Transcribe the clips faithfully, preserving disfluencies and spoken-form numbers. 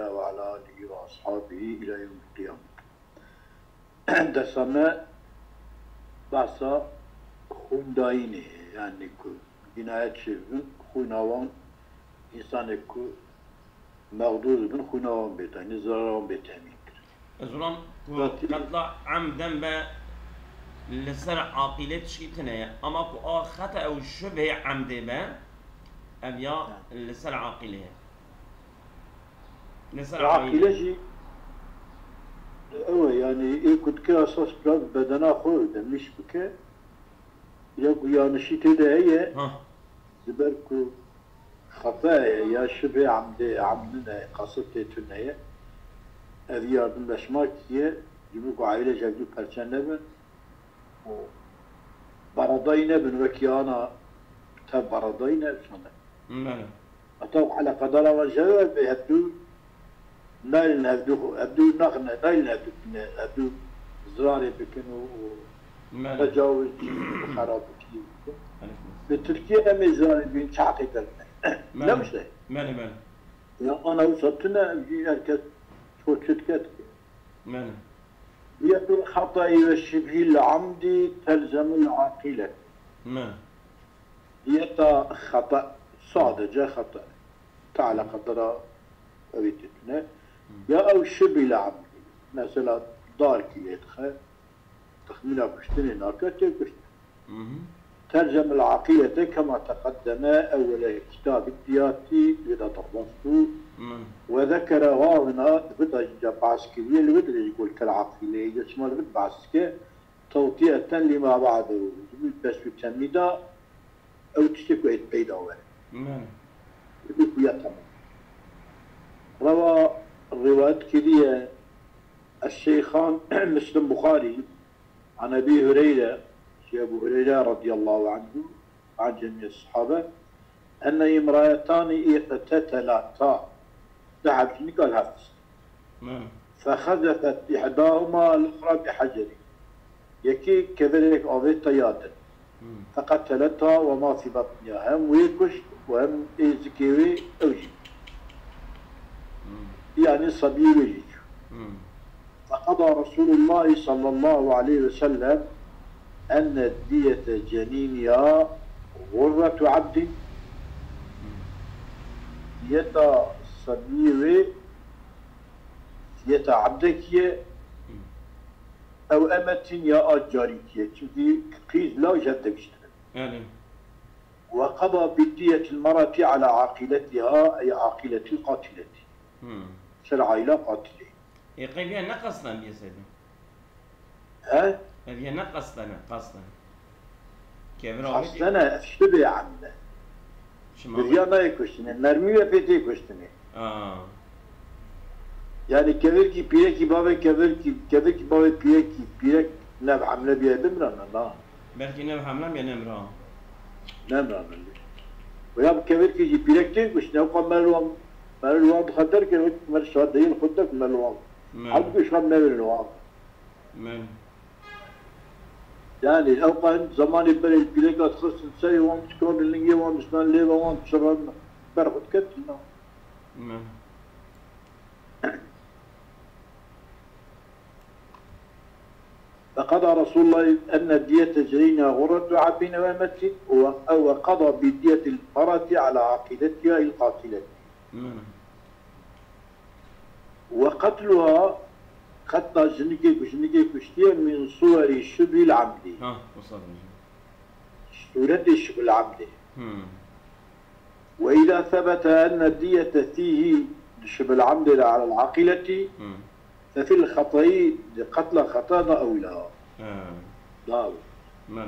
وعلى آله وأصحابه إلى يوم القيامة. Dersa me behsa xwîndayînê ye, yanî ku cinayet çêbin, xwîna wan, însanê ku mexdûr bin, xwîna wan bê, yanî zirara wan bê temîn kirin. Ez zanim ku Zatî qetla emden be li ser aqîlê tişkî tune ye. Ama ku a xeta ew şibhê emdê be, ev ya Ha. li ser aqîlê ye. Li ser Aqîle aqîlê. jî ew e, yanî ê ku dike esas bi bedena xwe demlîş bike, ya ku yanişî tê de heye, Ha. ji ber ku xeta ye ya şibhê emdê, emdin e, qasitê tune ye. Ev yardim leşmakî ye, ji bo ku aîle ji hevdû perçe nebin û beredayî nebin, wekî ana tev beredayî ne, şane. Bele. Heta eleqedara wan ji hev bê, hevdû nayên hevdû, hevdû naxine, nayên hevdû bine, hevdû zirarê bikin û, û Bele. tecawizcî û xerabîtiyê bikin. Elif. Bi Tirkiye em ê zirarê bîn çi heqê derine? Bele. Ne wisa? Bele, bele. Ya ana wisa tune, ev jî her kes çi xwe çi dike dike. Bele. Diyetül xataî ve şibhîl amdî telzemul aqîle. Bele. Diyeta xata, sadece xata. Teala qedera ew ê tê tune. Ya ew şibhîl amdî. Mesela darkî lê dixe. Texmîna kuştinê nake, tê kuştin. Mhm. Tercem el aqîlete kema teqeddeme ewwele kitabî diyatî, wê de derbas bû. Mhm. Ve zekere wawina, di vê de jî ca behs kiriye, li vê de jî got kel aqîle, ya çima li vê de behs dike, tewtiyeten lima ba'dehu. Ji bo bes û temî de ew tiştê ku ê peyda were. Mhm. Li vê kuya temam. Rewa rivayet kiriye, Eşşeyxan Muslim Buxarî, An Ebî Hureyre, ji Ebû Hureyre radiyallahu anhu, an cemî sahabe, enne imraetanî îqtetelata, du heb jinika li hev xistin. Fexezefet ihdahuma al-uxra bi hecerî. Yekî kevirek avêt ya din. Feqeteleta ve ma fî betniha. Hem wê kuşt û hem ê zikê wê ew jî. Yanî sebiyê wê jî çû. Feqeda Resulullah sallallahu aleyhi ve sellem enne diyete cenîniha gurretu abdin. Diyeta sebiyê wê diyeta abdekî ye. Ew emetin ya a carîkî ye. Çimkî qîz law ji hev digiştine. Yani. Ve qeda bi diyetil mer'ati ala aqîletiha, ey aqîletil qatileti. Hmm. Ser aîla qatilê. Ê, qey vê ne qastan bîye seyde? He? Ev ye ne qastan e, qastan. Kevir avê Qastan e, ev şibê amde. Şima Bi viya nayê kuştinê. Mermî ve pê tê kuştinê. Aa. Yani kevirkî pîrekî bavê kevirkî, kevirkî bavê pîrekî, pîrek nev hamle bîye bimrana, na. Belkî nev hamle bîye nemra. Nemrana. Ve ya bi kevirkî jî pîrek tê kuştinê, ew qas merê wan, merê wan bi xeter kir, wek mer şa deyil xwe de ku merê wan. Me. Halbuki şa mevrin wan. Me. Yani ew qas zemanê berê pîreka dixistin serê wan, dikarin lingê wan, diştan lêva wan, dişiran ber xwe diketin. Me. Ve qeda Resulullah enne diyete cenîniha gurretu abdin ew emetin ve, ve qeda bi diyetil mer'ati ala aqîletiha il qatileti. Me. Ve qetluha, qetla jinikê ku jinikê kuştiye, min suwerî şibhil amdî. Ha, wisa dibêje. Sûretê şibhil amdê. Hmm. Ve îza sebete enne diyete fîhî, di şibhil amdê de alel aqîletî, Hmm. fe fil xetayî, di qetla xeta de ewla. Ha. Dav. Men.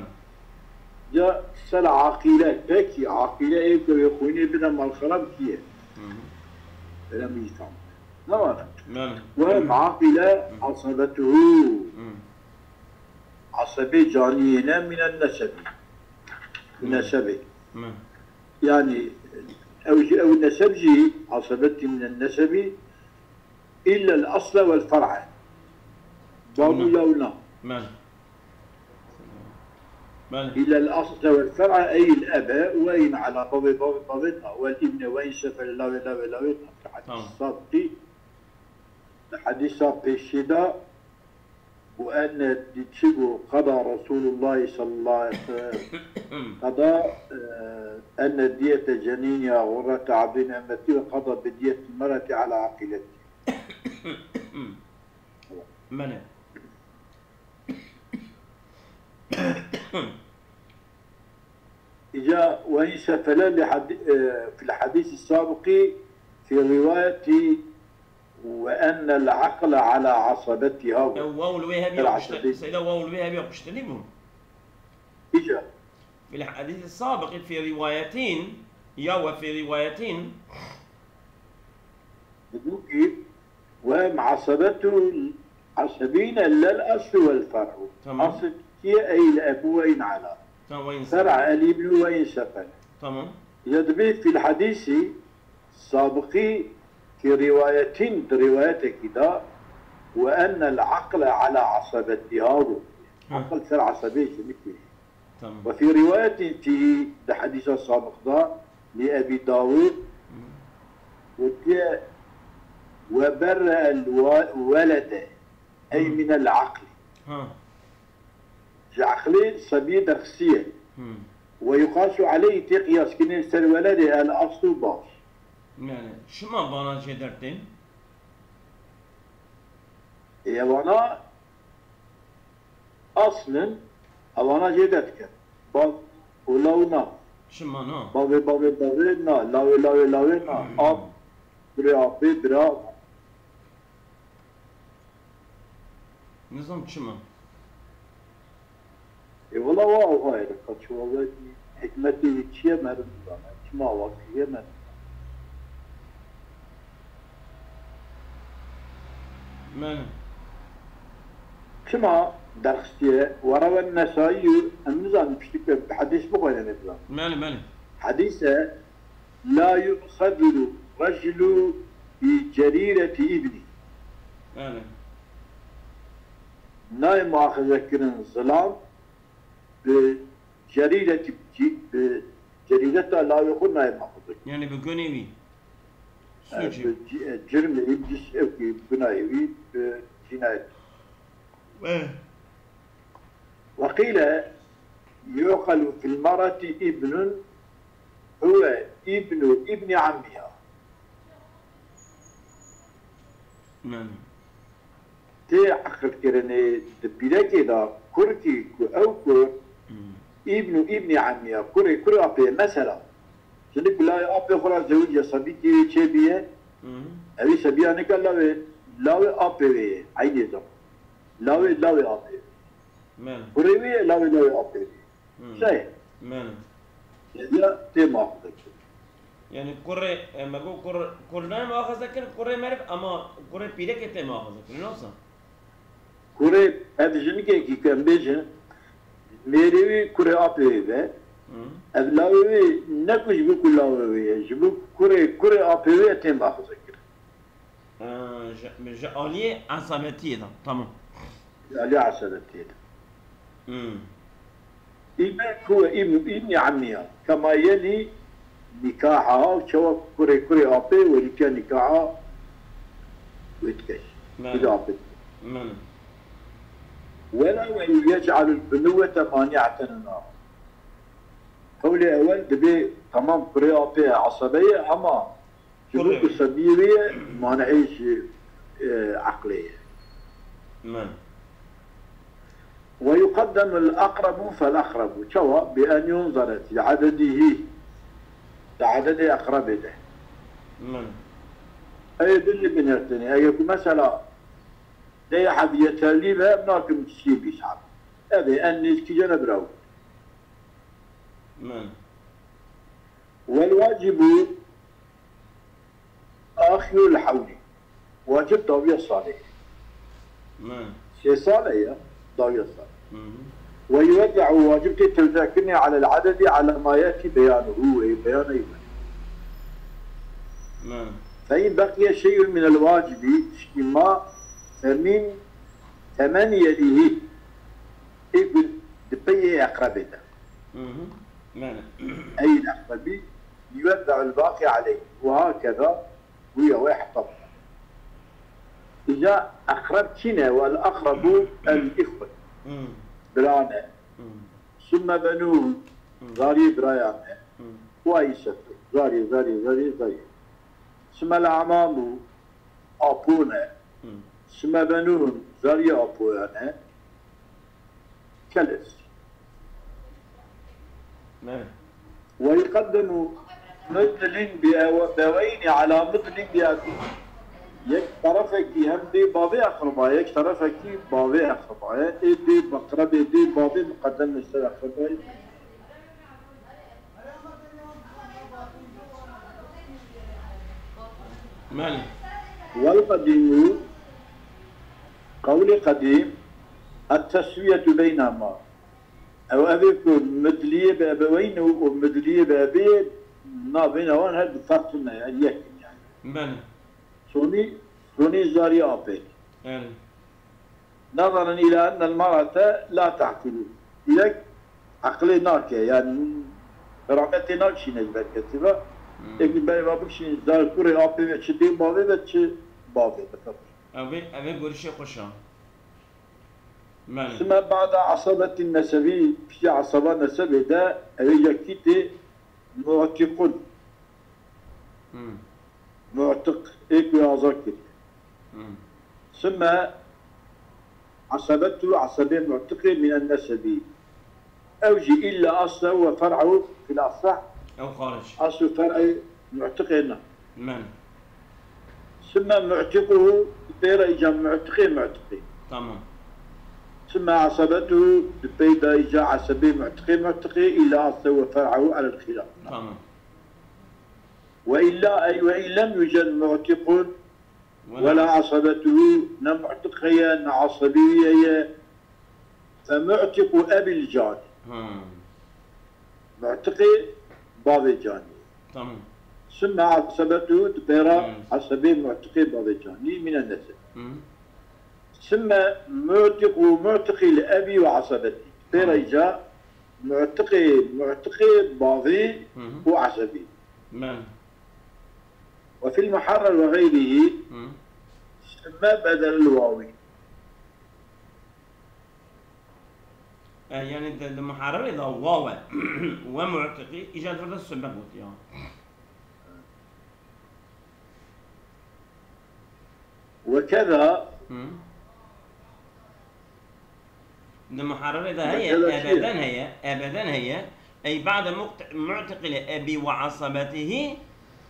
Ya ser aqîle, pekî aqîle ê ku wê xwînê bide malxerab kî ye? Hı hı. Öyle mi insan? Ne var? Men. Ve hem aqîle Hı. asabetuhu. Hı. Asebê caniyê ne minen nesebi. Hı. Nesebi. Hı. Yani ew jî, ew neseb jî, asebetî minen nesebi, illa el asle vel fer'e. Babu Tamam. lawna. Men. Men. إلى الأصل والفرع، أي الأب، وإن على باب باب باب، والابن، وإن سفل لا لا لا. Tamam. الصدق. Hedîsa pêşî de, û enne di çi got, qada Resulullah sallallahu aleyhi ve sellem, qada, e, enne diyete cenîn ya ğurrete abdin emmeti ve qada bi diyet mereti ala akileti. Mene. Îca ve însefele li hadi-, e, fil hadîs sabiki fi rivayeti ve ennel akle ala asabetiha. Ew waw li wê hebî Ala ya kuştin-, asabeti. Seyda waw li wê hebî ya kuştinî bû. Îca. Fil hadîs sabiki fi riwayetin ya ve fi riwayetin. Dibûkî, ve em asebetu asebîne lel aslu vel fer'u. Tamam. Asl çiye ey le ebu ve in ala. Tamam, ve Fer'a insan. El ibnu ve in sefel. Tamam. Ya dibê fil hadîsî sabikî fi riwayetin, di riwayetekî de, ve ennel akle ala asabetiha bû. Hı. Akil ser asabê jinikê. Tamam. Ve fi riwayetin tî di hadîsa sabik de li Ebî Dawud gotiye, ve berre'el wa-, welede ey Hı. minel akli. Ha. Ji aqlê sebiyê derxistiye. Hı. Ve yuqasu aleyhi tê qiyas kirin ser weledê el aslu bav. Yani, çima vana jê dertên? Ê evana aslin, evana jê derdikin. Bav û law na. Çima na? Bavê, bavê, bavê na. Lawê, lawê, lawê na. Ap, birê apê, bira. Nizam çima? E, wala wa ava ye, ka çi wa ve hikmetê wî çi ye, me nizane. Çima wa kiriye, me nizane. Mene. Çima derxistiye? Warawe Nesayî, em nizanin piştî ku bi hedîs bixwînin, em nizanin. Mene, mene. Hedîse, la yu'xezu rejulu bi cerîreti ibnî. Mene. Nayê muaxeze kirin zilam bi cerîreti, bi cerîreta lawê xwe nayê muaxeze kirin. Yani bi gunê wî. Yani Suçî. bi ci-, e, cirmê wî, bi cis-, ew ki gunayê wî, bi cinayet. Eh. Ve qîle yu'qelu fil mar'eti ibnun huve ibnu ibni ammiha. Mene. Tê eqilkirinê di pîrekê de kurkî ku ew kur Hmm. îbnû îbnî emmiya, kurê kurê apê ye. Mesela, jinik bi lawê apê xwe re zewiciya, sebîkî wê çêbîye, Hmm. evî sebiya nika lawê, lawê apê wê ye, eynê zaman. Lawê lawê apê wê. Mene. Kurê wê ye, lawê lawê apê wê. Hmm. Şey, Mene. ya tê muaxeze kir. Yani kurê, e, me got kur, kur nayê muaxeze kir, kurê meriv ama kurê pîrekê tê muaxeze kir, nasıl? Kurê ev jinikekî ku em bêjin, mêrê wî kurê apê wê be, Hı. ev lawê wê ne ku ji bo ku lawê wê ye, ji bo kurê kurê apê wê ye tê muaxeze kir. Ha, ji, ji aliyê esabetiyê de, tamam. Alî esabetiyê de. Hmm. Îbn huwe îbn, îbn emmiya. Kema yelî nikaha, çawa kurê kurê apê welîtiya nikaha wê dike. Mene. Kurê apê. Mene. Wela we yec'alul bunuwete mani'eten na. Qewlê ewel dibê, tamam, kurê apê asabe ye, ama ji bo Kurê. Ku sebî wê ye, maneyê ji, e, eqlê ye. Mene. Ve yuqaddemul aqrabu fel aqrabu. Çawa? Bi en yunzare fi adedihi. Di adedê eqrabê de. Mene. Ew ê binê binêrtinê. Eger ku mesela deh heb yeterlî be, em nakin çiyê bîst heb. Ev ê en nêzkî cene biraw. Mene. Wel wacibu axiru li hewlî. Wacib dawiya salê ye. Mene. Sê sal e ya, dawiya salê. Hı hı. Ve yuwezze'u, wacib tê tewze'kirinê alel adedi ala ma yeti beyanuhu, wê beyana yî. Mene. Fe in beqiye şey'un minel wacibi, tiştî ma, fe min temen yelîhî. Ê ku di pey ê eqrebê de. Hı hı. Mene. Ey eqrebî, yuwezze'ul baqi aleyh. Ve hakeza, wî ya wê hesab. Îja eqreb kî ne? Wel eqrebu el îxwe. Hmm. Bira ne. Hmm. Sümme benûn. Hmm. Zariyê birayan ne. Hmm. Wa îsetu. Zariyê, zariyê, zariyê, zariyê. Sümme el amamu. Apo ne. Hmm. Sümme benûn. Zariyê apoyan ne. Kel îsr. Evet. Ve yuqeddimu mudlin bi ewe-, beveyni ala mudlin bi abi. Yek terefekî hem dê bavê eqreba, yek terefekî bavê eqreba ye. Ê dê meqrebê dê bavê muqeddem li ser eqrebayê. Mali. Vel qedîmu, qewlê qedîm, et-teswiyetu beynehuma. Ew, ev ê ku midliyê bi ebeweyn û, û midliyê bi ebê, navêna wan her du ferq tune, yani yek in yani. Belê. Sonî, sonî zarî apê. Belê. Nazarin ila ennel mar'ete la ta'qilu. Yek eqlê nake, yani kerametê nakişîne ji ber kesî ve. Hmm. Êk berê ve bikişîn, zar kurê apê ve çi dê bavê ve çi bavê ve. Ev ê, ev ê görüşê xweş a. Belê. Sümme ba'de asabetin nesebi, piştî asaba nesebê de, ew ê yekî tê mu'tikun. Hmm. Mu'tiq, ê ku azad kiriye. Hmm. Sümme asabetu, asabê mu'tiqê minen nesebi. Ew jî illa aslehu ve fer'ehu fil asah. Ew xaric. Asl û fer'ê mu'tiqê ne. Men. Sümme mu'tiquhu, di pê re îca mu'tiqê mu'tiqê. Tamam. Sümme asabetuhu, di pê de îca asabê mu'tiqê mu'tiqê, illa aslehu ve fer'ehu alel xilaf. Tamam. Ve illa, ey ve in lem yuced mu'tiqun, ve la asabetuhu, ne mu'tiq heye, ne asabî wî heye. Fe mu'tiqu ebil canî. Ha. Mu'tiqê bavê canî. Tamam. Sümme asabetuhu, di pê re Hmm. asabê mu'tiqê bavê canî, mine neseb. Hmm. Sümme mu'tiqu mu'tiqî li ebî ve asabetî. Pê re Tamam. îca mu'tiqê, mu'tiqê bavê Hı hı. û asabî. Men. Ve fil muharrer ve gayrihi Hı. sümme bedelil wawi. E, yani de, de muharrerê de waw e. Ve mu'tiqî, îca de sümme gotiya. Ve keza Hı. Di muharrerê de heye, Mesela çi? Ebeden heye, ebeden heye. Ey ba'de muqt-, mu'tiqil ebi ve asabetihi,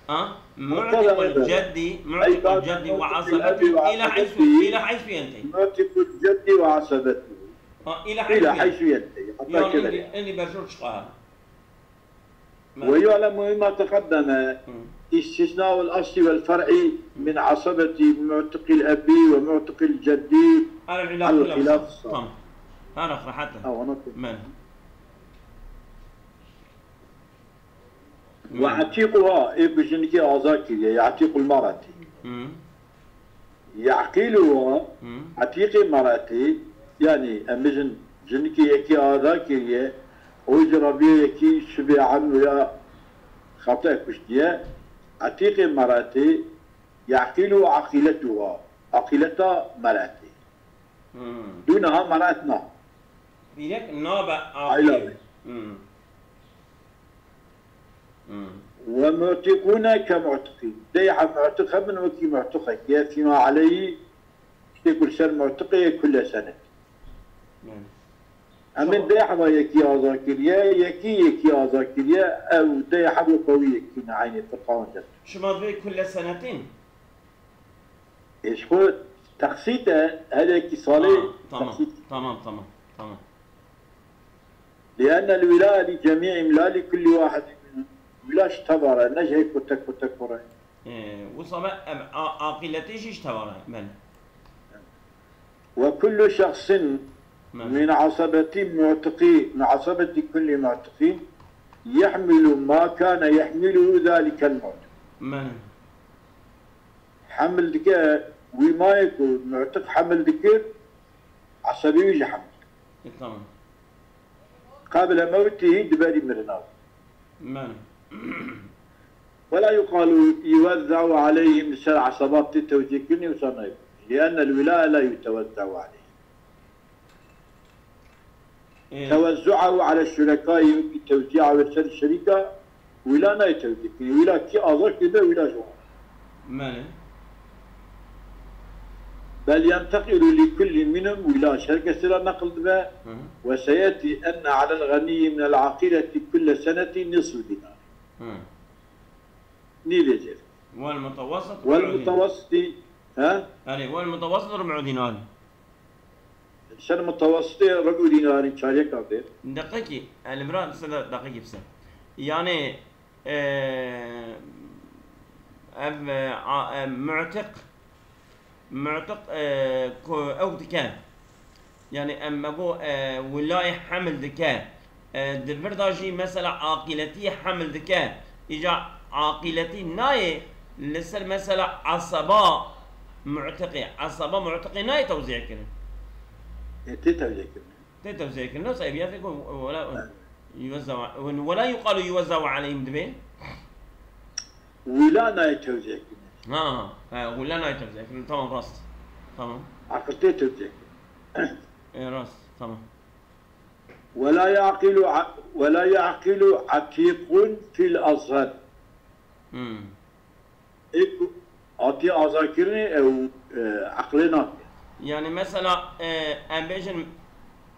ha? Mesela Mu'tiqul ebeden. Ceddi, Ey mu'tiqul ba'de ceddi ve mu'tiqil asabetihi ebi ve ila haysu, asabetihi. Ila haysu yentehî. Mu'tiqul ceddi ve asabetihi. Ha, ila haysu Ila yentehî. Haysu yentehî. Hatta Yani keder indi, yani. Indi berjor çıkar. Ve yu'lemu mimma teqaddeme Hı. istisna'ul asli vel fer'i min asabeti mu'tiqil ebi ve mu'tiqil ceddi Alel hilaf alel hilaf. Hilaf. Tamam. Her rahat. Ha, onu. Men. Ve etiquha, ê ku jinikê azad kiriye, ya etiqul mar'ati. Hı. Ye'qîluha, Hı. etîqê meretê, yanî em bijin jinikê yekî ada kiriye, ew ji reviye yekî şibê emn ya xete kuştiye, etîqê meretê, ye'qîlu eqîletuha, eqîleta meretê. Hı. Dû niha meret na. Pîrek nabe Ayla aqîl. Hı. Hmm. Ve mu'tikûne ke mu'tikî. Dey he mu'tik hebin wekî mu'tikek ye. Fîma aleyhî, tiştê ku li ser mu'tikê ye kulle senet. Hmm. Em ê dey heva yekî aza kiriye, yekî yekî aza kiriye, ew dey heva wî yekî ne eynî firqawan de. Şima divê kulle senetîn? Ê ji xwe teqsît e, her yekî salê Tamam, tamam, teqsît. Tamam, tamam, tamam. لأن الولاء لجميعهم لا لكل واحد منهم. Wila ji teva re, ne ji hê kotek kotek xwe re. Ee, wisa me, em, a-, aqîletê jî ji teva re, belê. وكل شخص Belê. من عصبة معتق، من عصبة كل معتق يحمل ما كان يحمله ذلك المعتق. Belê. Hemil dike, wî mayê ku mu'tiq hemil dikir, esebî wî jî hemil dike. E, tamam. Qabile mewtî, di berî mirina. Belê. ولا يقال يوزع عليهم، li ser esebat tê tewzî kirinê, wisa nayê. لأن الولاء لا يتوزع عليه. Ê, Tewezzu'ahu ala şurekayê, wekî tewzîa wê ser şerîka, wila nayê tewzî kirin. Wila kî azad kiribe, wila ji wan. Belê. Bel yenteqilu li kulli minhum, wila ji her kesê re neqil dibe. Hı hı. Ve seyeti enne alel ganiyyi minel aqileti kulle seneti nisfu dinar. Hı. Nîvê zêr. Vel mutawassit Vel rub'u dinar. Mutawassit, he? Belê, vel mutawassit rub'u dinar. Ser mutawasitê rub'u dinarî çareka bê. Deqekî, e, li vir a, se de-, deqekî bise. Yani, e, ev, e, a, e, mu'tiq, mu'tiq, e, ku ew dike. Yani, em me got, e, wilayê heml dike. E, di vir de jî mesela aqîletî heml dike. Îca aqîletî nayê li ser mesela eseba mu'tiqê. Eseba mu'tiqê nayê tewzî kirin. E, tê tewzî kirin. Tê tewzî kirin. Wisa ev ya fê ku wela, Evet. Yuwezza, wela yuqalu yuwezza aleyhim dibê. Wila nayê tewzî kirin. Ha, ha, wila nayê tewzî kirin. Tamam, rast. Tamam. Aqil tê tewzî kirin. E, rast. Tamam. Wela yaqilu a-, wela yaqilu atiqun fil azhar. Hmm. Ê ku hatî azadkirinê ew, e, eqlê nake. Yani mesela, e, em bêjin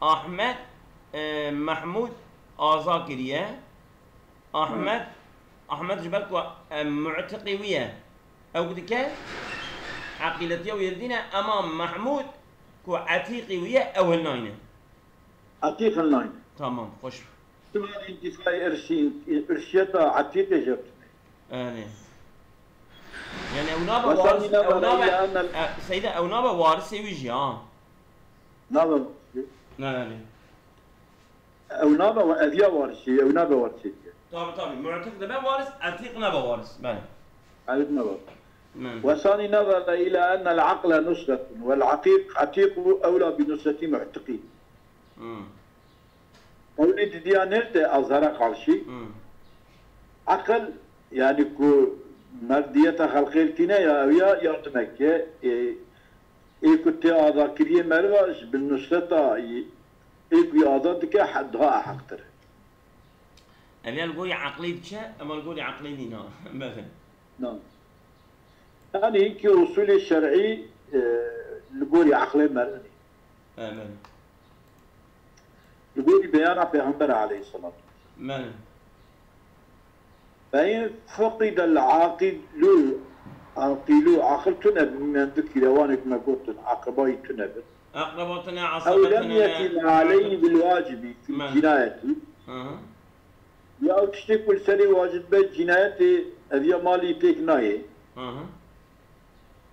Ahmet, e, Mehmûd aza kiriye. Ahmet, Hı. Ahmet ji ber ku, e, mu'tiqî wî ye. Ew dike, eqîletiya wî dîne, ema Mehmûd ku etîqî wî ye, ew hilnayne. Etîq hilnayne. Tamam, xweş. Sima întîfayê irsî, irsiyeta etîqê jê tune. Erê. Yani ew nabe Mesela waris, yine ew nabe, bana ile anel- e, Seyda, ew nabe warisê wî jî, ha. Nabe. Ne, yani. Ew nabe wa-, ev ya warisî, ew nabe warisî. Tabii, tabii. Mu'tiq dibe waris, etîq nebe waris. Belê. Elif nabe. Belê. Ve sani nazara ila ennel aqle nusretun vel aqiq atiqu evla bi nusreti mu'tiqî. Hmm. Qewlê didiya nêr de azara qarşî. Hmm. Aqil, yani ku merdiyeta xelqê tîne ya, ew ya yardimek e, e, ê ku tê azakiriyê meriva ji bin nusreta ê ku azad dike he-, daha heqtir e. Ev ya li gorî eqlê diçe, ema li gorî eqlê nîna. Belê. Na. Yani hinkî usulê şer'î, e, li gorî eqlê merinê. He, belê. Li gorî beyana Pêxember aleyhisselatu vesselam. Belê. Fe in fuqidel aqilu, aqilu, aqil tune bi, min di kîrewanê ku me gotin, aqibayî tune bin. Akraba tune, Ew asaba lem tune, yetim aleyhi bil wacibî fil Belê. Cinayetî. Hı hı. Ya ew tiştê ku li serê wacib be cinayetê, ev ya malî pêk nayê. Hı hı.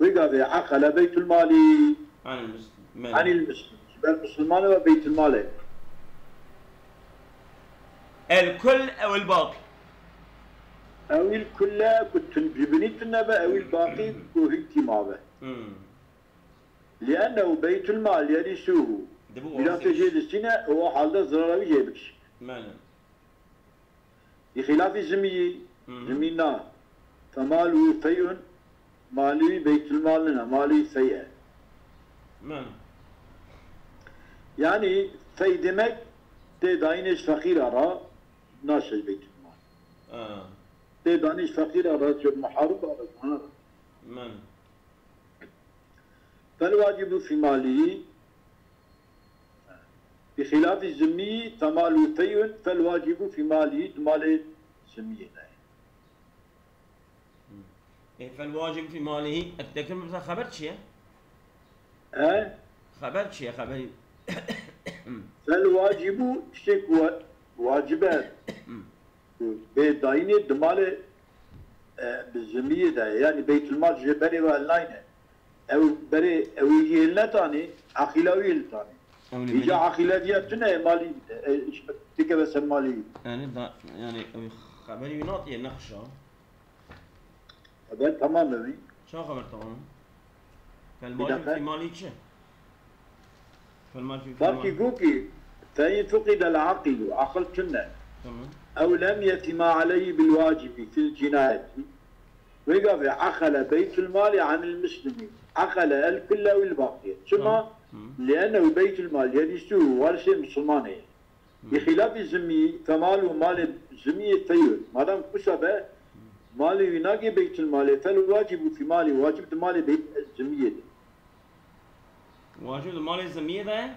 Wê gavê eqele Beytulmalî Anil Muslim. Belê. Anil Muslim. Ji ber Musulmanê ve Beytulmalê. El kul ew el baqî. Ew il kulle ku tun-, ji binî tune be, ew il baqî ku hinkî mabe. Hmm. Liennehu Beytulmal yerisuhu. Dibu Mîratê warisê jê distîne, o halde zirara wî jê bikişîne. Belê. Bi xilafî zimiyî, Hı hı. Zimî na. Femaluhu fey'un, malî wî beytulmal nina, malî wî fey e. Belê. Yani fey demek tê dayînê ji feqîra re, naşe ji beytulmal. Ha. Tê danî ji feqîra re, ji muharib re, ji wana re. Belê. Fel wacibu fî malî, bi xilafî zimî, femalu fey'un, fel wacibu fî malî, di malê zimiyê de ye. Ê, fel wacib fî malihî, ev tekin mesela xeber çi ye? He? Xeber çi ye, xeberî? Fel wacibu, tiştê ku wa-, wacib e, ku bê dayînê di malê, e, bi zimiyê de ye. Yani Beytulmal jê berê ve hilnayne. Ew berê, ew yê hilnetanê, aqîla wî hiltanê. Ew ne Îca bêne. Aqîla diya tune ye, malî, e, dikeve ser malî wî. Yani da, yani ew xeberî wî natiye nexşa. Xeber tamam e wî. Ça xeber tamam e? Fel Bir macim dakika. Fî malî çi? Fel macim fî Belkî malî. Got ki, fe in fuqidel aqilu, aqil tune. Tamam. Ew lem yetima aleyhi bil wacibi fil cinayeti. Wê gavê aqele beytul mali anil muslimî. Eqele el kulle vel baqiye. Çima? Tamam. Hı. Liennehu beytül mal yerisu warşê Müslümanê. Hı. Bi xilafî zimî, femal û malê zimîyê feyû. Madem kusa be, malê wî nagê beytül malê, fel wacibu fî malî, wacib di malê beyt zimîyê de. Wacib di malê zimîyê de?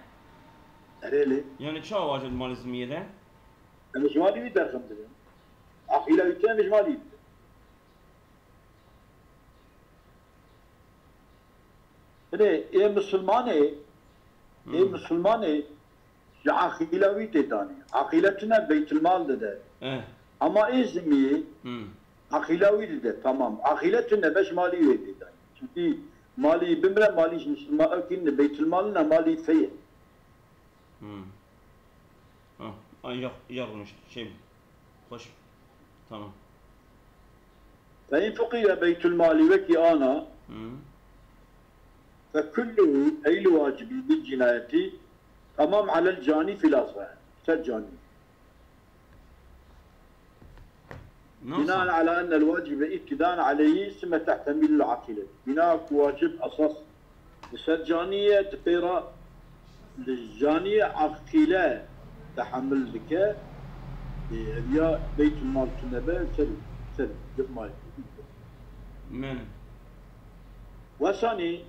Erê lê. Yani çawa wacib di malê zimîyê de? Em ji malî wî derxin dibin. Aqîla wî tê em ji malî wî dibin. Binê ê Musulmanê, ê Hmm. Musulmanê ji aqîla wî tê danî. Aqîle tune beytulmal dide. Eh. Ama ê zimiyê Hmm. aqîla wî dide. Tamam. Aqîle tune be ji malî wê tê danî. Çimkî malî bimre, malî ji Musulman ew kî ne beytulmal ne, malî feye. Hmm. Ha, ay, ya, ya rûnişt. Şey, xweş. Tamam. Fe in fuqîde beytulmalî wekî ana, Hmm. fe kulluhu ey li wacibî bil cinayetî tamam alel canî fî lazve. Ser canî. Nasıl? Binaen ala ennel wacibe îtidan aleyhî sümme tehtemîlul aqîle. Bina ku wacib esas li ser canî ye, di pê re li canî ye aqîle tehemil dike. Ê, ev ya beytulmal tune be, ser, ser, gitmayê. Men. Wesanî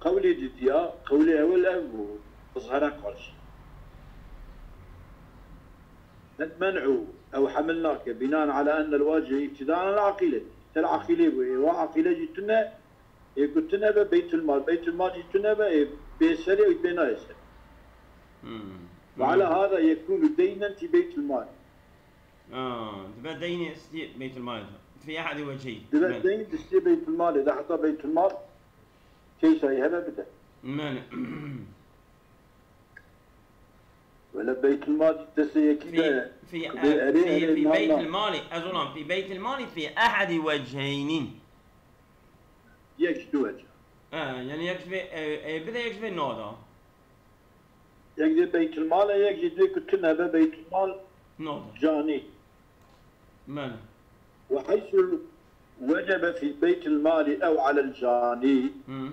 qewlê didiya, qewlê ewil ev bû, izhara karşî. Men'u, ew hemil nake. Binaen ala ennel wacibe îtidan alel aqîle. Ser aqîlê bû. Ê, wa aqîle jî tune, ê ku tune be beytulmal. Beytulmal jî tune be, ê bê serê, ê bê nayê ser. Hmm. Ve ala Hmm. hada yekûnu deynen fî beytulmal. Aa, dibe deynê stî beytulmalê de. Fî ehedî wecihî. Dibe Men. deyn di stî beytulmalê de. Heta beytulmal keysayî hebe bide. Men. Wele beytulmal destê yekî Fî, de fî, kubê e, erê, fî, erê, fî nal, nal. beytulmalî, ez olam fî beytulmalî fî ehedî wecihînîn. Yek ji du wece. E, yani yek ji vê, e, e, bide yek ji vê nada. Yek dê beytulmal e, yek jî dê ku tune be beytulmal Nada. canî. Men. Ve heysu wecebe fî beytulmalî ew alel canî. Hmm.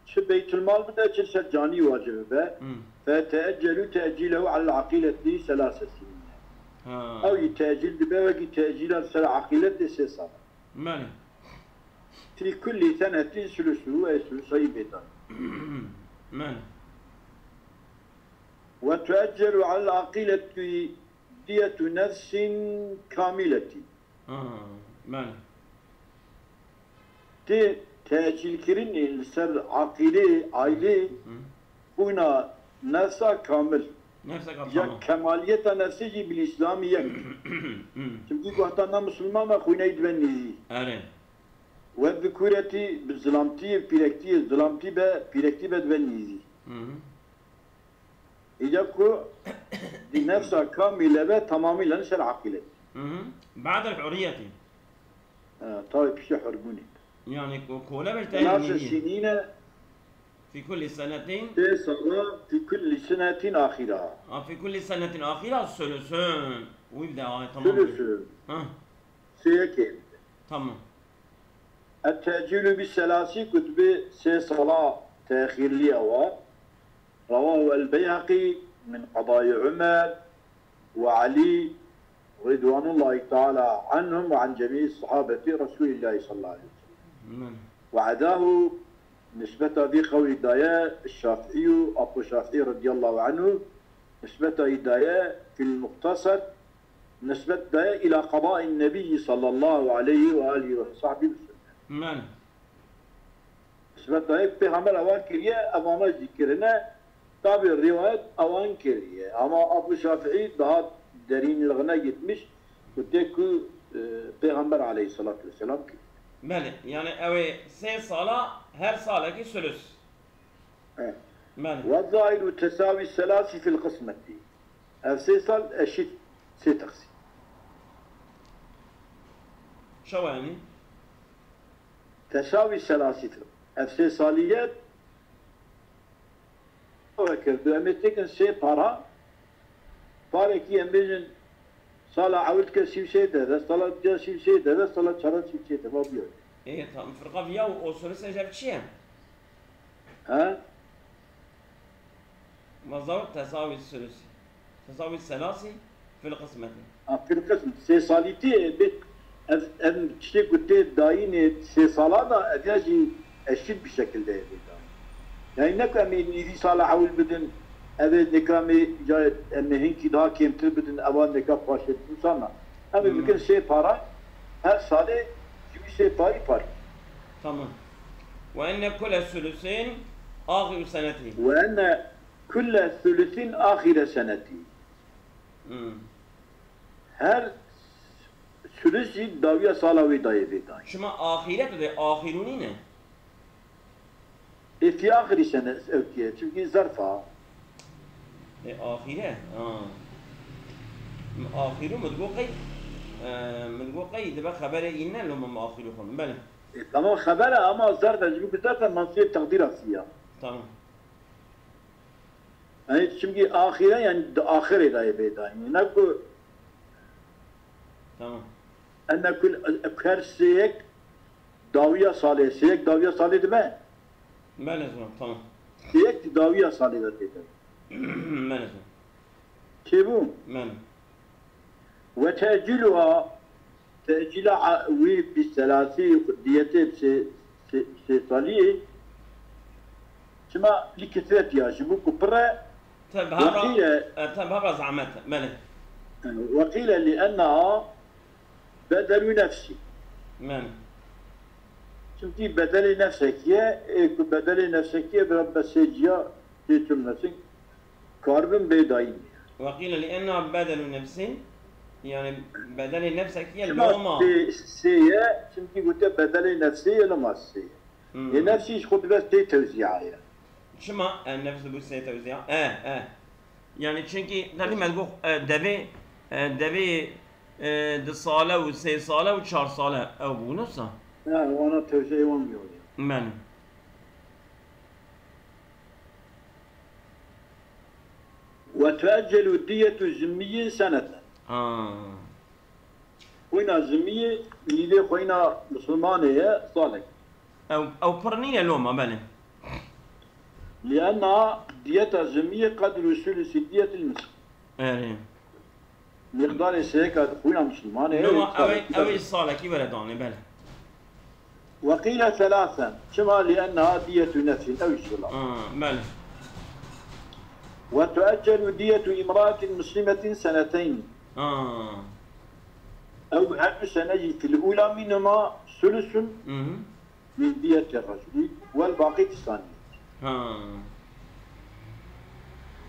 Çi beytulmal bide, çi ser canî wacib be. Hmm. Fe teeccelu teecîlehu alel aqîleti selase sinîne. Ha. Ew jî tecîl dibe wekî tecîla ser aqîletê sê sal. Belê. Fî kullî senetin sulusuhu ey sulusayî bêdan. Belê. Ve tueccelu alel aqîleti diyetu nefsin kamiletin. Ha, belê. Tê tecîlkirinê li ser aqîlê, aîlê, Hı. xwîna nefsa kamil. Nefsa kamil, Ya tamam. kemaliyeta nefsê jî bil Îslamî yek. Hı. Çimkî ku heta ne misilman be xwîneyî dibe nêzî. Erê. We bikûretî bi zilamtiyê, pîrektiyê, zilamtî be, pîrektî be dibe nêzî. Hı hı. Îca ku di nefsa kamîle be, tamamî li ser aqîlê. Hı hı. Ba'del hurriyetî. E, tawê piştî hurbûnê. Yani ku kole be Selase teyî. sinîne Fi kulli senetin. Sê sala fi kulli senetin axira. Ha, fi kulli senetin axira sulusun. Wî bide, ha, tamam. Sulusun. Ha. Sê yekê. Tamam. Et-tecîlu bi selasî ku dibe sê sala texîrliya wa. Rewahu el-Beyhaqî min qedayî Umer ve Elî ridwanullahi teala anhum ve an cemî sahabeti Resulillahi sallallahu aleyhi ve sellem. Amin. Ve edahu nisbeta vî qewlî daye Şafîî û Apo Şafîî radiyallahu anhu nisbeta wî daye fil muxtasar nisbet daye ila qadaî nebiyyi sallallahu aleyhi ve alihi ve sahbihi ve sellem. Amin. Nisbet daye Pêxember ewan kiriye, evana jî kirine, tabî rîwayet ewan kiriye. Ama Abu Şafîî daha derînliğine gitmiş, ku tê ku, e, Pêxember aleyhissalatu vesselam kiriye. Belê, yani ew ê sê sala her salekî sulus. Evet. Belê. Ve zailu tesavi selasi fil qismeti. Ev sê sal eşît sê teqsîm. Çawa yani? Tesawî selasîtir. Ev sê saliyet wekirdu. Em ê têkin sê para. Parekî em bêjin sala ewil dike sî û sê derece, sala diya sî û sê derece, sala çara sî û sê derece. Va bûye. Ê, tam firqa viya û o sulusen ji hev çi ye? He? Mezar tesawi sulusi. Tesawi selasi fil qismeti. Ha, fil qism. Sê salîtî, e, bi, ev, em tiştê ku tê dayînê sê sala da, ev ya jî eşît bir şekilde ye bê dayîn. Yani ne ku em ê nîvî sala hewil bidin, ev ê nika em ê ca, em ê hinkî daha kêmtir bidin, ewa nika paşê wisa na. Em ê Hmm. bikin sê para, her salê ji wî sê parî parî. Tamam. Ve enne kule sulusin ahiru seneti. Ve enne kule sulusin ahire seneti. Hmm. Her sulus jî dawiya sala wê dayê vê dayî. Çima ahire tu dê ahiru nîne? Ê, fi axirî sene ew tiye, çimkî zerf a. Ê, axire? Ha. Axiru min digot qey, e, min digot qey dibe xeberê îne, loma min axiru xwend. Belê. Ê, tamam, xeber e, ama zerf e, ji bo ku zerf e, mensûbê teqdîra fî ya. Tamam. Yani çimkî axire, yani di axirê de ye bê dayîn. Ne ku Tamam. Enne kul, her sêyek dawiya salê, sêyek dawiya salê dibe. Belê ziman, tamam. Sêyek di dawiya salê de tê de. Belê ziman. Çêbû? Belê. Ve teciluha, tecila a-, wî bi selasî diyetê bi sê, sê, sê saliyê. Çima li kisretiya, ji bo ku pir e, Te bi heva, Wekîle e, te bi heva zahmet e. Belê. Wekîle li enneha bedelu nefsî. Belê. Çimkî bedelê nefsekî ye, ê ku bedelê nefsekî ye, bi sê ciya tê çûn nefsin, karibin bê dayîn. Wekîle li enneha bedelu nefsin, yani bedelê nefsekî ye, Çima loma. sê, sê ye? Çimkî gote bedelê nefsê ye, loma sê ye. Hmm. Ê nefsî ji xwe dibe sê tewzîa ye. Çima, e, nefs dibû sê tewzîa? E, e. Yani çimkî, tabii me digot, e, devê, e, devê, e, di sale û sê sale û çar sale ew bû, nefsa? Ha, wana tewzîa wan bû. Belê. Ve tueccelu diyetu zimmiyyin seneten. Ha. Xwîna zimiyê nîvê xwîna misilmanê ye salek. Ew, ew pir nîne loma, belê. Lienna diyeta zimiyê qedru sulusi diyetil misil. Erê. Miqdarê sêyeka xwîna misilmanê ye. Loma ew ê, salekî ew ê salekî were danê, belê. Ve qîle selâsen. Çima? Lienneha diyetu nefsin. Ew jî wila. Ha, belê. Ve tueccelu diyetu imraatin muslimetin seneteyn. Ha. Ew her du sene jî fil ula minhuma sulusun Hı hı. min diyeti raculi vel baqî fi saniyeti. Ha.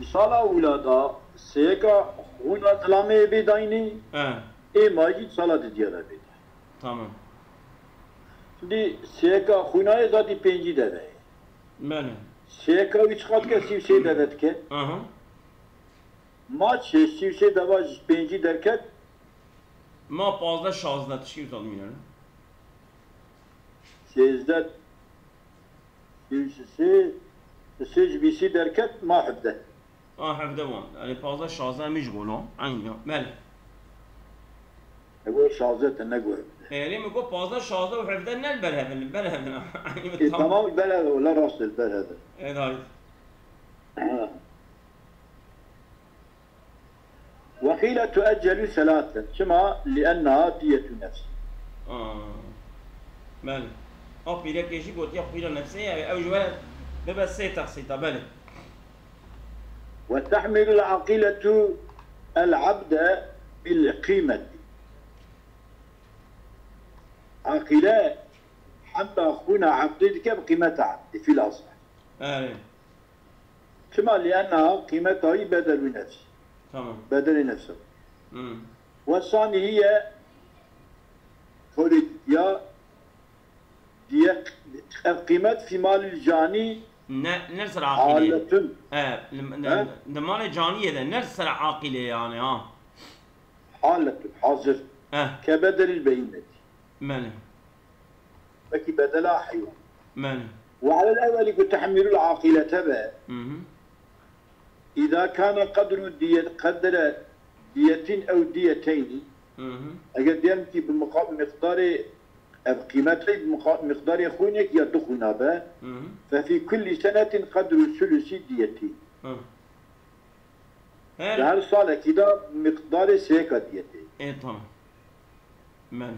Di sala ula da sêyeka xwîna zilamê bê dayînê, He. ê ma jî di sala didiya de bê dayîn. Tamam. Şimdi sêyeka xwîna yê zadî pêncî deve ye. Belê. Sêyeka wî çiqas dike? Sî û sê deve dike. Aha. Ma çi sî û sê deva ji pêncî derket? Ma pazdeh şazdeh tişkî wisa dimîne. Sêzdeh, sê, sê, sê ji bîsî derket, ma hevdeh. A, hevdeh wan. Yani pazdeh şazdeh min ji golo. Aynı ya. Belê. E, bu şazdeh te ne gördü. E, yani mi got pazdeh, şazdeh û hevdeh ne berhevin, berhevin. Aynı E, tamam. Tamam, berhevin, la rast el berhevin. Evet, hayır. Ha. Ve qîle tueccelu selâsen. Çima? Lienneha diyetu nefs. Aa. Belê. A pîrekê jî gotiya xwîna nefsê ye, ew ji we bibe sê teqsîta, belê. Ve tehmilul aqîletu el abde bil qîmeti. Aqîle hemla xwîna ebdê dike bi qîmeta ebdê, fîl aseh. Erê. Çima? Lienneha qîmeta wî bedelû nefs. Tamam. Bedelê nefs e. Hmm. Ve sanihiye, xorî ya diye ev qîmet fî malil canî Ne, ne ser aqîlê. Haletun. E, li, li, He? Li malê caniyê de, ne ser aqîlê yani ha. Haletun, hazir. E. Ke bedelil behîmeti. Belê. Wekî bedela heywan. Belê. Ve alel evvelî ku tehmîlul aqîlete be. Hı hı. Îza kâne qedru diyet, qedre diyetin ew diyeteynî. Hı hı. Eger diyelim ki bi muqab-, miqdarê Ev qîmetê miqa-, miqdarê xwînek ya du xwîna be. Hı hı. Fe fî kullî senetin qedru sulusi diyetî. Hı. Her Di her salekî de miqdarê sêyeka diyetê. Ê, tamam. Belê.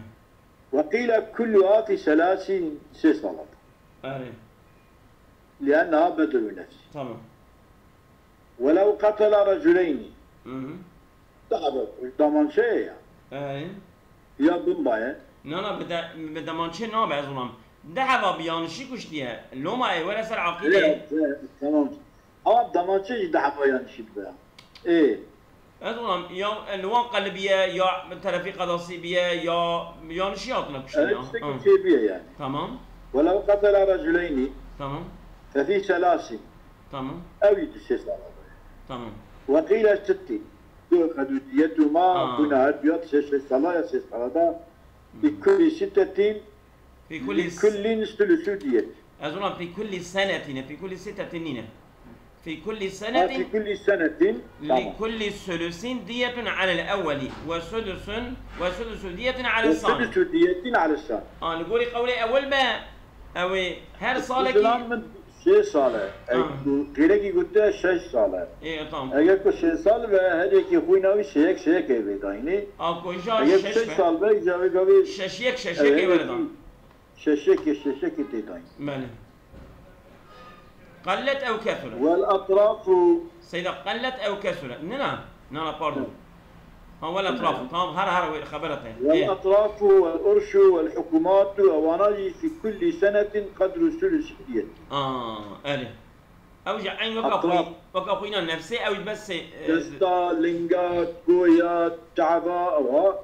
Ve qîle kulluha fî selasin, sê sala de. Erê. Lienneha bedru nefsî. Tamam. Welew qetela reculeyni. Hı hı. Daha da damançeye ya. Erê. Ya bin baye. Na, na, bi de-, bi demançê nabe ez olam. Di heva bi yanişî kuştiye. Loma ê were ser aqîlê. Evet, evet, tamam. Ama damançe jî di heva yanişî dibe. Ê. Ez olam ya, e, li wan qelibiye, ya bi terefî qedasî biye, ya yanişî hatine kuştiye. Evet, işte Hı. kuştiye biye yani. Tamam. Welew qetela reculeyni. Tamam. Fe fî selasin. Tamam. Ew jî di sê sala de. Tamam. Ve qîle sitti. Tu'xedu diyetuma, Ha. Bûna her duya di sê, sê sala ya sê sala da. Bi kulli sittetin, Fi kulli li kullin sulusu diyet. Ez ona fi kulli senetin, fi kulli sittetin nîne. Fi kulli Ha, senetin fi kulli senetin, tamam. Li kulli sulusin diyetun alel evveli ve sudusun ve sudusu diyetun alel Ve sani. Sudusu diyetin alel sani. A, li gorî qewlê ewil be, ew ê her salekî Zilam min Sê sale. Eg Ha. ku qîrekî gotiye şeş sale. Ê, tamam. Eger ku sê sal be, her yekî xwîna wî sêyek sêyek ê vê dayînê. A, ku îja Eger şeş şeş be. sal be, îja vê gavê Şeş yek, şeş yek ê Evet, were dan. şeş yek, şeş yek ê tê dayîn. Belê. Qellet ew kethura. Wel etrafu. Seyda qellet ew kethura. Nina, nana, pardon. Ha, wel etrafu. Tamam, her, her wê xebera te. Ê. Wel etrafu, wel urşu, wel hukumatu, ewana jî fi kulli senetin qedru sulusi diyet. Aa, erê. Ew jî eyn weka Etraf. xwî-, weka xwîna nefsê, ew jî bes sê-, e, Desta, linga, goya, çava, ewa.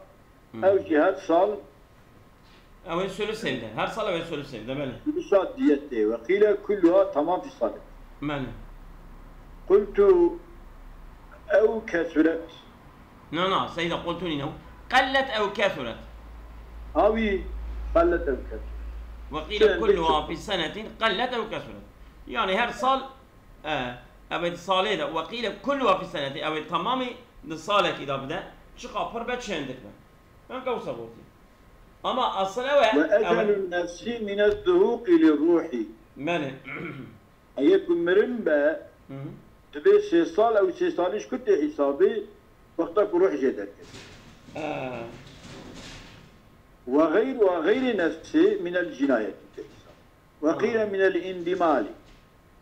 Hmm. Ew jî her sal Ew ê sulusin de. Her sal ew ê sulusin de, belê. Sulusa diyetê. Ve qîle kulluha tamam fi sale. Belê. Qultu ew kesuret. Na, na, seyda qultu nîne. Qellet ew kesuret. Awî qellet ew kesuret. Ve qîle Şe'n kulluha bikir. fi senetin qellet ew kesuret. Yani her sal, e, ew ê salê de. Ve qîle kulluha fi seneti. Ew ê tamamî di salekî de bide. Çiqa pir be çendik be. Ben kewsa gotî. Ama asıl ew e, Ve ew e. ecelun nefsi mine zuhuqi li ruhi. Belê. Eger ku mirin be, Hı hı. dibê sê sal, ew sê salî ji ku tê hesabê, wexta ku ruh jê derket. Ee. Ve gayr, ve gayri nefsi minel cinayeti tê hesabê. Ve qîle minel indimali.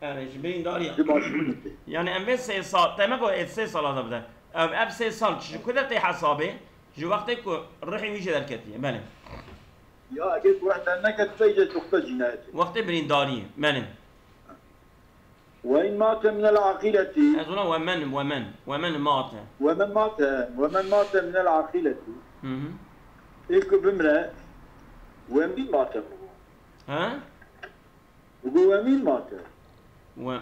Yani ji birîndarî. Ji başbûnê tê. Yani em vê sê sal, demek o ê sê sala de bide. Ev, ev sê sal ji ku de tê hesabê, ji wextê ku ruhê wî jê derketiye. Belê. Ya eger ku ruh derneketibe, îca ji wexta cinayetê. Wextê birîndariyê. Belê. Ve in mate minel aqîleti. Ez ona we men, we men, we men mate. Ve men mate, ve men mate minel aqîleti. Hı hı. Ê ku bimre, ve min mate min. Ha? Digo we mîn mate. We,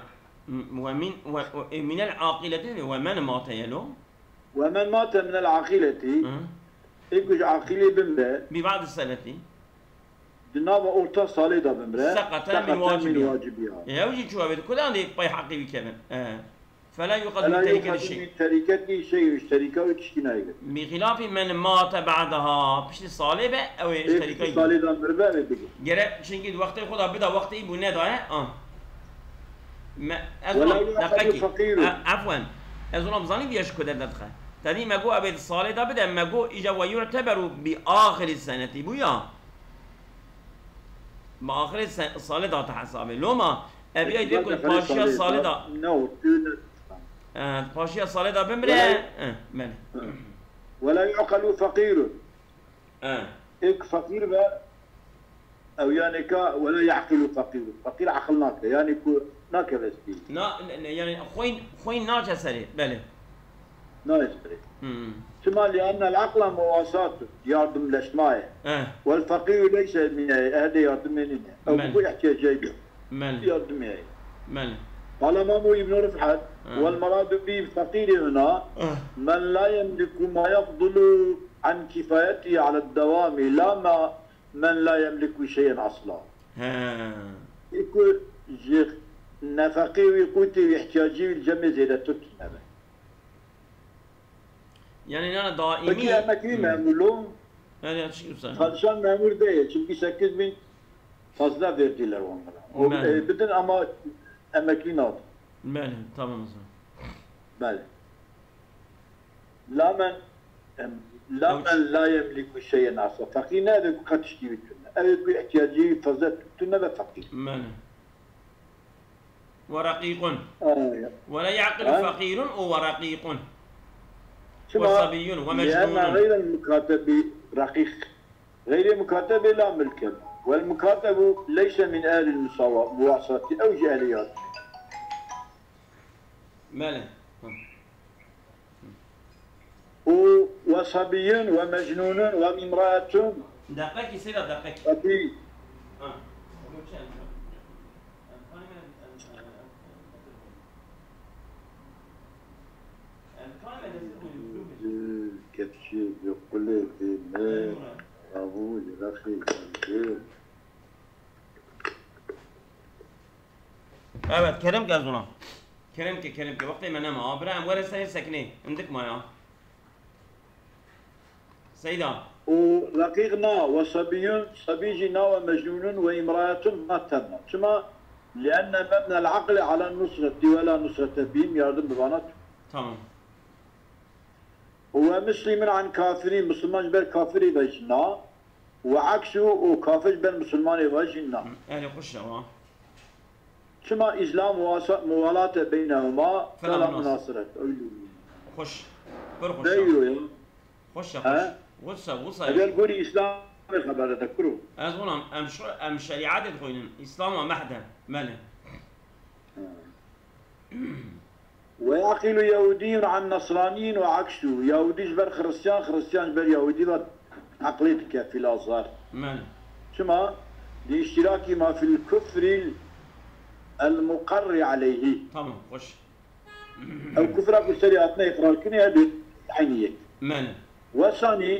we mîn, we, we, e, minel aqîleti, we men mate ye lo. We men mate minel aqîleti. Hı. Ê ku ji aqîlê bimre. Bi ba'di seneti. Di nava orta salê de bimre. Seqete min Seqete min wacibiha. wacibiha. E, ew jî çû ew ê di kudan de pay heqî wî kevin. E. Fela yuqadu Fela min teriketi yuqadu şey. min teriketi şey, ji terika wî tiştî nayê girt. Bi xilafî men mate ba'daha, piştî salê be, ew ê ji Ê terika piştî yî. salê de miribe, ew ê bigir. Gere, çinkî di wextê xwe de bida, wextê î bû nedaye, a. Me, ez Wela ona, yuqadu deqekî. faqîrun. E, efwen. Ez ona bizanî viya ji ku derdixe. Tedî me got, ew ê di salê de bide, me got, îca ve yu'teberu bi axirî senetî bû ya. Bi axirê se-, salê da te hesabê. Loma, ev ya Peki, dê ku ben paşiya salê salê da. da. Ne o, tu ne. Eh, paşiya salê da bimre. Wala Eh, belê. Wela yu'qalu faqîrun. Eh. Ê ku feqîr be, ew yanê ka, wela ya'qilu faqîrun. Feqîr aqil nake. Yanê ku nake vestî. Na, ne, ne, yani xwîn, xwîn naçe serê. Belê. Nayê serê. Hmm. Çima? Li'ennel aqla muwasatun, yardımlaşma ye. Eh. Wel feqîru leyse mine, ehlê yardimê nîne. Ew Belê. bi ku ihtiyacê ye. Belê. Yardimê ye. Belê. Qala Mamu İbn Rif'at, Eh. Wel meradu bi feqîrî huna, Eh. men la yemliku ma yefdulu an kifayetihi aled devami, la ma men la yemliku şey'en asla. He. Ê ku ji nefeqê wî, qûtê wî, ihtiyacê wî li cem ê zêdetir tune be. Yani nana daîmî. Peki emek wî Hmm. memûlo, Her ya çi güzel. Çalışan memur değil. Çünkü sekiz bin fazla verdiler onlara. O, Belli. e, bütün ama emekli ne oldu? Belli, tamam o zaman. Belli. La men, em, la Ew men la yemliku şey'en asla. Fakir ne ev ku katış gibi tünne. Ev ku ihtiyacı fazla tünne ve fakir. Belli. ورقيق. Ay. ولا يعقل Ha? فقير ورقيق. Şima, وصبي ومجنون. لأن غير المكاتب رقيق. غير المكاتب لا ملك له. والمكاتب ليس من أهل المساواة، مواصلة أو جاهليات. Belê. Hı. و وصبي ومجنون وامرأة. Deqekî seyda deqekî. Tabii. Ha. Kepçi bi qulê dîne, rabû, Iraqê, Îranê. Evet, kerem ke ez ona. Kerem ke, kerem ke. Wextê me nema. Ha, bira em were serê sekinê. Em dik ma ya. Seyda. û رقيق نا، وصبي، sabî jî na, ومجنون وامرأة na tenna. Çima? لأن مبنى العقل على النصرة ولا نصرة بهم, yardım bi vana tune. Tamam. ومسلم عن كافر, Müslüman ji ber kafirê ve jî na. وعكسه, û kafir ji ber Müslümanê ve jî na. Hı, yani xweş e wa. Çima? إذ لا مواسا-، موالاة بينهما فلا فلا مناصرة. Munaseret. Öyle. Xweş. Pir xweş e. Ne diyor ya? Xweş e, xweş. He? Wisa, wisa. Eger gorî Îslamê xebere de kuro. Ez wana em şo-, em şerîetê dixwînin. Îslam e mehde. Belê. He. ويعقل يهودي عن نصراني وعكسه. Yahudî ji ber Xristiyan, Xristiyan ji ber Yahudî ve eqlê dike fî lazar. Belê. Çima? لاشتراكهما في الكفر المقر عليه. Tamam, xweş. Ew kufra ku serê hatine îqrarkirinê hebe eynî yek. Belê. والثاني,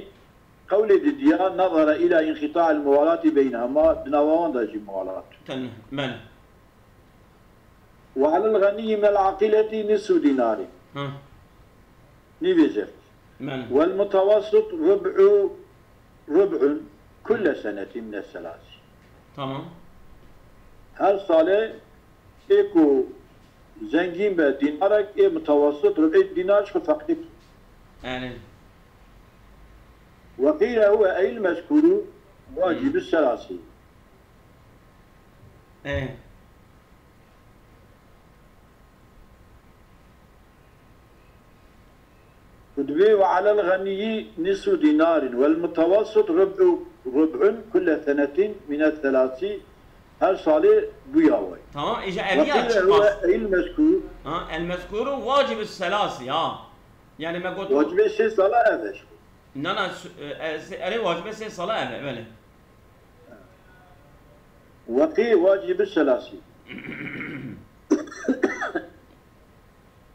qewlê didiya, نظر إلى انقطاع الموالاة بينهما, di nava wan de jî muwalat. Ten-, belê. وعلى الغني من العاقلة نصف دينار. Hı. Nîvê zêr. Belê. والمتوسط ربع، ربع كل سنة من الثلاث. Tamam. Her salê ê ku zengîn be dînarek, ê mutawessit rub'ê dînar ji xwe feqîr. Yani. وقيل هو أي المذكور واجب Hı. الثلاث. E. Ku dibê وعلى الغني نصف دينار والمتوسط ربع، ربع كل سنة من الثلاث, her salê bûya wê. Tamam, îca ev ya وقيل هو çiqas. أي المذكور. Ha, المذكور واجب الثلاث ya. Yani me got. Wacibê sê sala ev e. Na, na, su-, e, e, se-, erê wacibê sê sala ev e, belê. وقيل واجب الثلاث.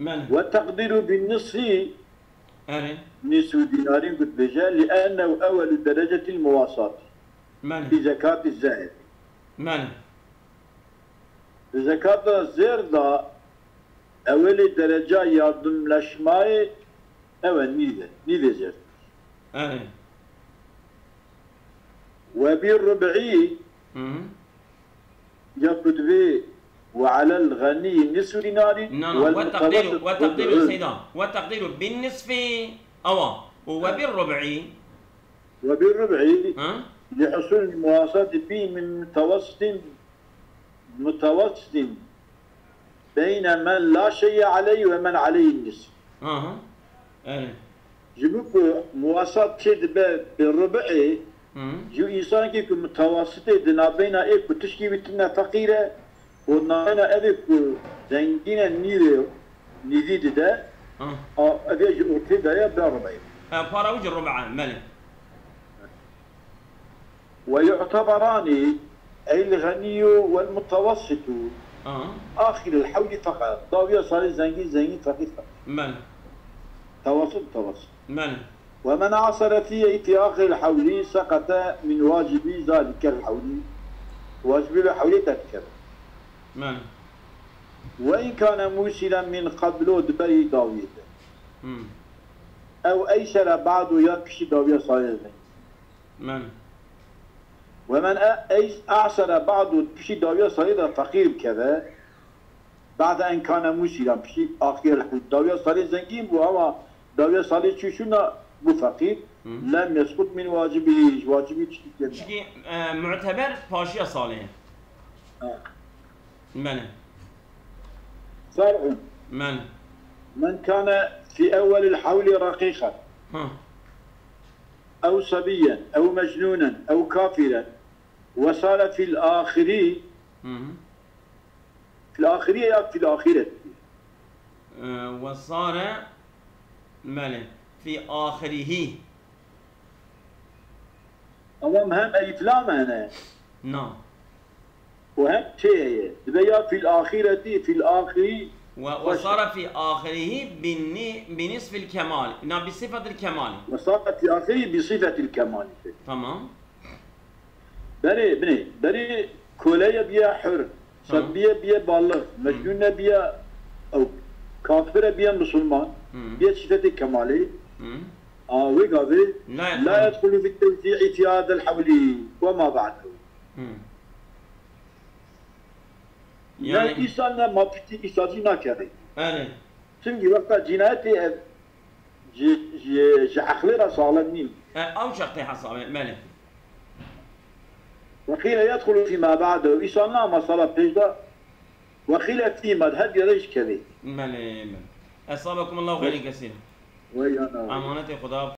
Belê. والتقدير بالنصف Erê. نصف دينار ku dibêje, لأنه أول درجة المواساة Belê. في زكاة الزائد. Belê. Di zekata zêr de ewelê dereca yardimleşmayê ew e nîv e, nîvê zêr. Erê. وبالربع Hı hı. ya ku dibê وعلى الغني نصف دينار Na, na, والمتوسط ربع. والتقدير, والتقدير سيدا, والتقدير بالنصف, awa, û وبالربع. وبالربع Hı? لحصول المواساة به من متوسط، متوسط بين من لا شيء عليه ومن عليه النصف. Hı hı. Erê. Ji bo ku muwasat çê dibe bi rub'ê, Hı. ji însanekî ku mutawasitê di navbeyna ê ku tişkî wî tune feqîr e, û navbeyna evê ku zengîn e nîvê, nîvî dide, Hı. a, evê ji ortê de ye, be rub'ê. E, para wî jî rub'a, belê. ويعتبران أي الغني والمتوسط Hı. آخر الحول فقط. Dawiya salê zengîn, zengîn feqîr feqîr. Belê. Tewasut, tewasut. Belê. ومن عثر فيه في آخر الحول سقط من واجب ذلك الحول. Wacibê vê hewlê derdikeve. Belê. وإن كان موسرا من قبل, di berî dawiyê de. Hı. أو أيسر بعد, ya piştî dawiya salê zengîn. Men. ومن أ- أعسر بعد، piştî dawiya salê de feqîr bikeve. بعد أن كان موسرا، piştî axir dawiya salê zengîn bû, ama dawiya salê çû çûna bû feqîr. لم يسقط من واجبه، ji wacibî tiştî kêm. Çikî e, muteber paşiya salê ye. Belê. فرع. Belê. من كان في أول الحول رقيقا Ha. أو صبيا أو مجنونا أو كافرا وصار في الآخر، Hı hı. في الآخر ya في الآخرة. E, وصار، belê. في آخره. Ama hem elif lam hene. Na. û hem tê heye. Dibe ya fil ahireti, fil ahiri. و-، وصار في آخره بن-، بنصف الكمال. Na, بصفة الكمال. وصار في آخره بصفة الكمال. Tamam. Berê, binê, berê koleye biye hür, Tamam. Sebiye biye balig, mecnune biye ew, kafire biye musulman, Hı. biye sifetê kemalê. Hı. A wê gavê, La لا يدخل في التوزيع في هذا الحول وما بعده. Hı. Ne Yani, îsa ne ma piştî îsa jî nakeve. Erê. Çimkî wexta cînayetê ev ji, ji, ji eqlê re salim nîn. E, ew çaxtê hesabê, belê. وقيل يدخل فيما بعده. Îsa na mesela pêş de. وقيل فيما, her yere jî kevê. Belê, belê. أثابكم الله خيرا كثيرا. Wey yana. Emanetê Xuda